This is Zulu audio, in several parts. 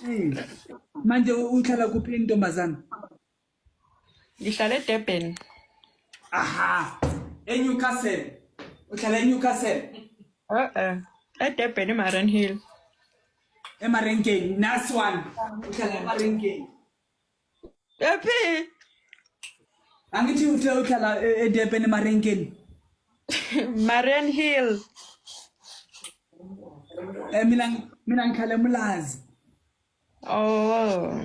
Eh. Manje uhlala kuphi intombazana? Ngihlala eDurban. Aha. ENewcastle. Uhlala eNewcastle. Eh eh. EDurban eMariannhill. EMarenkeng. Nice one. Uhlala eMarenkeng. Ephi? Angithi uthe uhlala eDurban eMarenkeng. Mariannhill. Eh mina mina ngihlala eMlazi. Oh.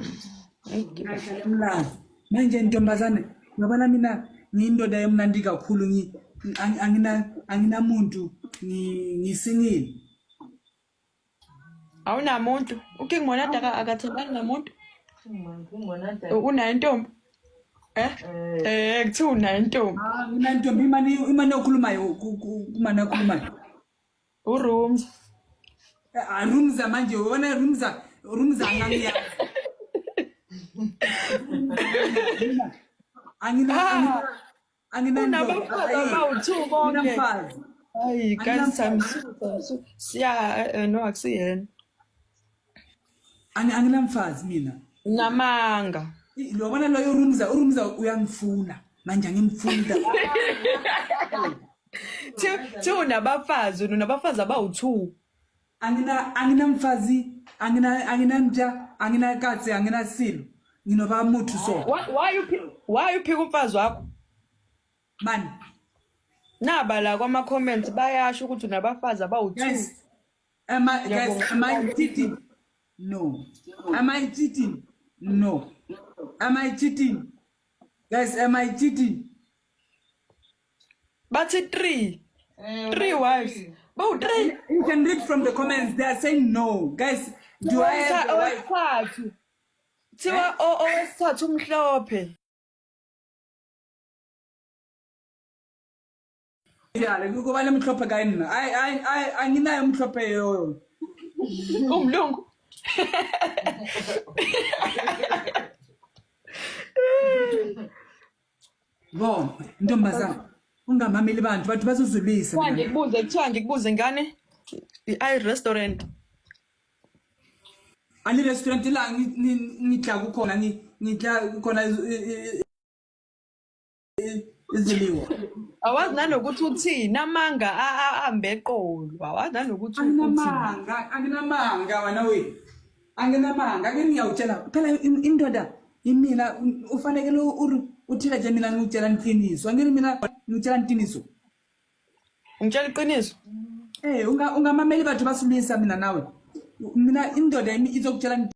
Ngihlala eMlazi. Manje ntombazane ngiyabona mina ngiyindoda emnandi kakhulu ngi angina anginamuntu ngisingile. Awunamuntu. UKing Monada akathandani namuntu. Unayo intombi. Eh? Eh kuthiwa unayo intombi. Ah nginantombi imani imani okhulumayo kumani okhulumayo. URooms. Ah Roomza manje wona Roomza Roomza angiyazi. Angina Ah, angina unabafazi abawu-two bonke. Nginamfazi. Hayi guys times two times two. Siya no akusiyena. Anginamfazi mina. Namanga. Lobona loyo Roomza uRoomza uyangifuna manje angimfuni. Thi unabafazi unabafazi abawu-two. Angina anginamfazi angina anginamja anginakatsi anginasilo nginoba muthu so Why you why uphika umfazi wakho? Man Naba la kwama comments bayasho ukuthi unabafazi abawu-two. Guys, am I guys am I cheating? No. Am I cheating? No. Am I cheating? Guys, am I cheating? Bathi 3. 3 wives. Bawu 3. You can read from the comments. They are saying no. Guys, do I have a wife? Owesithathu. Thiwa owesithathu umhlophe. Yeah, kuba lemhlophe ka nna. Ai ai ai anginayo umhlophe yoyo. Umlungu. Bo, ntombazana, ungamameli bantu, bantu bazozulisa. Kuthiwa ngikubuze, kuthiwa ngikubuze ngane. I restaurant. Ali restaurant la ngidla kukhona ngidla kukhona iziliwa. Awazi nanokuthi uthini amanga ambe eqolo. Awazi nanokuthi uthini. Anginamanga, anginamanga wena we. Anginamanga, ake ngiyawutshela. Phela indoda imina ufanekele uthile nje mina ngikutshela iqiniso. Angeke mina ngikutshela iqiniso. Ungitshela iqiniso? Eh ungamameli bathu basilwisa mina nawe. Mina indoda izokutshela.